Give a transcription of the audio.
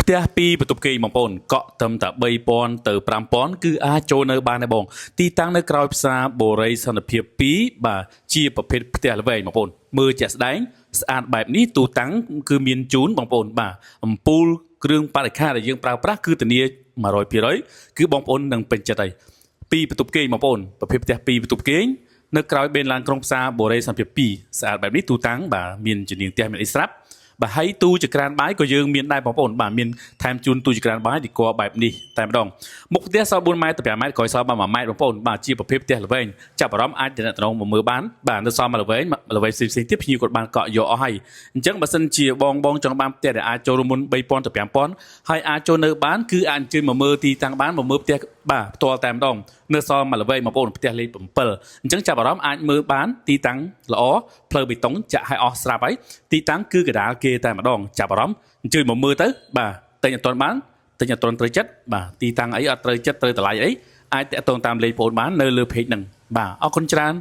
ផ្ទះពីរបន្ទប់គេងបងប្អូនកក់ត្រឹមតែ3000ទៅ5000គឺអាចចូលនៅបានដែរបង ទីតាំងនៅក្រោយផ្សារបូរីសន្តិភាព2បាទជាប្រភេទផ្ទះល្វែងបងប្អូនមើលជាក់ស្ដែងស្អាតបែបនេះទូតាំងគឺមានជូនបងប្អូនបាទអំពូលគ្រឿងបរិក្ខារដែលយើងប្រើប្រាស់គឺធានា100%គឺបងប្អូននឹងពេញចិត្តហើយពីរបន្ទប់គេងបងប្អូនប្រភេទផ្ទះពីរបន្ទប់គេងនៅក្រោយបេនឡានក្រុងផ្សារបូរីសន្តិភាព2ស្អាតបែបនេះទូតាំងបាទមានជំនាញផ្ទះមានអីស្រាប់បាទហើយទូចក្រានបាយក៏យើងមានដែរបងប្អូនបាទមានថែមជូនទូចក្រានបាយទីគរបែបនេះតែម្ដងមុខផ្ទះសល់4ម៉ែត្រទៅ5ម៉ែត្រក្រោយសល់បាន1ម៉ែត្របងប្អូនបាទជាប្រភេទផ្ទះល្វែងចាប់អារម្មណ៍អាចតំណងមកមើលបានបាទនៅសល់មកល្វែងល្វែងផ្សេងៗទៀតភ្ញៀវគាត់បានកក់យកអស់ហើយអញ្ចឹងបើសិនជាបងបងចង់បានផ្ទះដែលអាចចូលរួមមុន3000ទៅ5000ហើយអាចចូលនៅបានគឺអាចអញ្ជើញមកមើលទីតាំងបានមកមើលផ្ទះបាទផ្ទាល់តែម្ដងនៅសល់មកល្វែងបងប្អូនផ្ទះលេខ7អញ្ចឹងចាប់អារម្មណ៍អាចមើលបានទីតាំងល្អផ្លូវបេតុងចាក់ឲ្យអស់ស្រាប់ហើយទីតាំងគឺកដាលគេតែម្ដងចាប់អារម្មណ៍អញ្ជើញមកមើលទៅបាទទិញអត់ទាន់បានទិញអត់ទាន់ត្រូវចិត្តបាទទីតាំងអីអត់ត្រូវចិត្តត្រូវតម្លៃអីអាចតាក់ទងតាមលេខបងប្អូនបាននៅលើ page ហ្នឹងបាទអរគុណច្រើន។